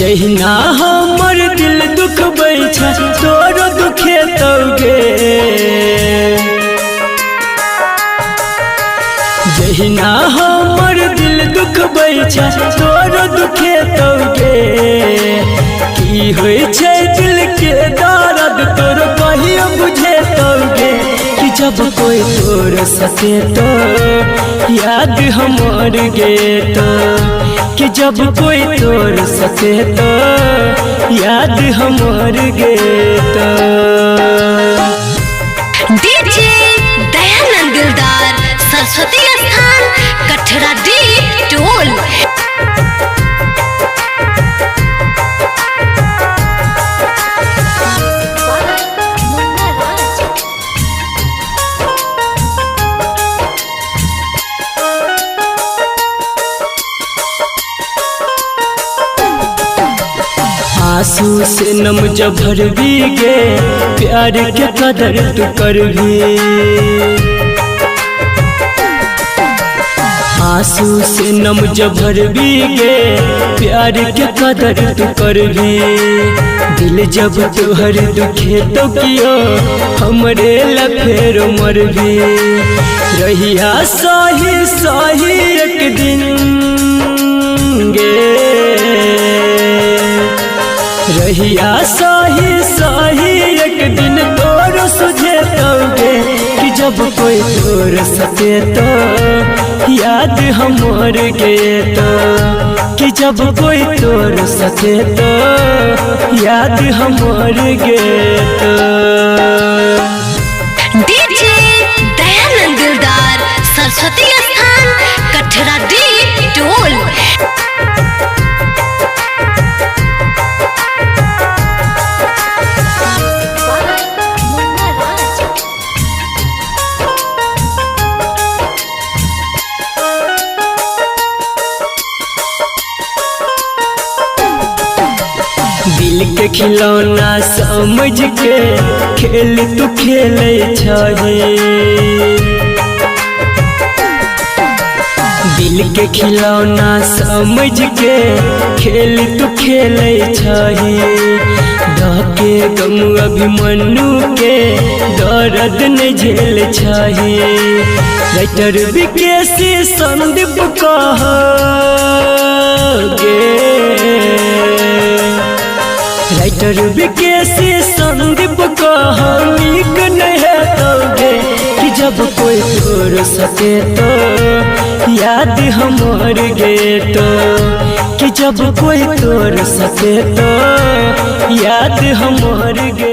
जहिना हमर दिल दुखबै छै तोरो दुखेतौ गे। जहिना हमर दिल दुखबै छै तोरो दुखेतौ गे। की होइ छै दिल के दर्द तोरो कहियो बुझेतौ गे। कि जब कोई तोर सतेतो याद हमर गे तो। कि जब कोई तोर सतेतो याद हमर गे तो। डीजे दयानंद दिलदार, सरस्वती स्थान, कठरा डी टोल। आंसू से नम जब भरबी गे प्यार के कदर तू करबी। आंसू से नम जब भरबी गे प्यार के कदर तू करबी। दिल जब तोहर दुखे तो कियो हमरे ला फेर मरबी। रहिया सही सही एक दिन गे। रहिया सही सही एक दिन तोरो सुझेतौ गे। कि जब कोई तोर सतेतो याद हमर गे तो। कि जब कोई तोर सतेतो याद हमर गे तो। डीजे दयानंद दिलदार, सरस्वती स्थान, कठरा डी टोल। दिल के खिलौना समझ के खेल तू खेले छही। दिल के खिलौना समझ के खेल तू खेले छही। धके गम अभिमन्यु के दर्द न झेल छही। राइटर विकेशी संदीप कह गे। राइटर विकेशी संदीप कह नीक नहीं हेतौ गे। कि जब कोई तोर सतेतो याद हमर गे तो। कि जब कोई तोर सतेतो याद हमर गे।